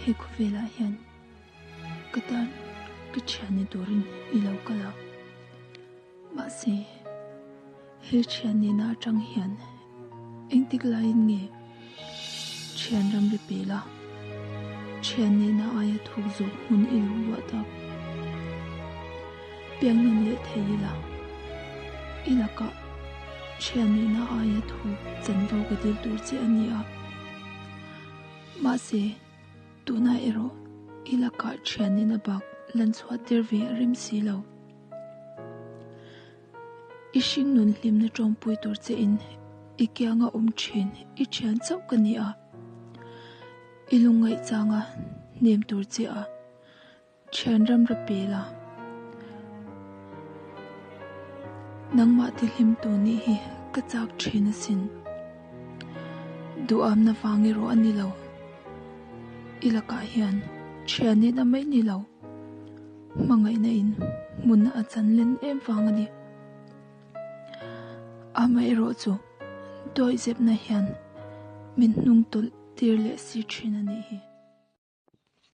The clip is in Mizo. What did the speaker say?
He khawvelah hian ka tan ka thian ni turin i lo kal a, mahse he thian nihna atang hian engtik laiin nge thian ramri pel a, thian nihna aia thuk zawk hmun i lo luah tak? Piang nawn leh thei ila, i lakah thian nihna aia thuk chanvo ka dil tur che a ni a. Mahse, tunah erawh i lakah thianin a bak lan chhuah tir ve a rem si lo. I hringnun hlimna tawngpui tur che in i kianga awm thin i thian chauh ka ni a, i lungngaih changa hnem tur che a. Thian ram ra pel a, nangmah ti hlim tu nih hi ka chak thin asin. Duhamna vang erawh a ni lo. I lakah hian thian nihna mai ni lo, hmangaihna in hmun a chan len em vang a ni. Amaherawh chu dawihzepna hian min hnung tawlh tir leh si thin a nih hi.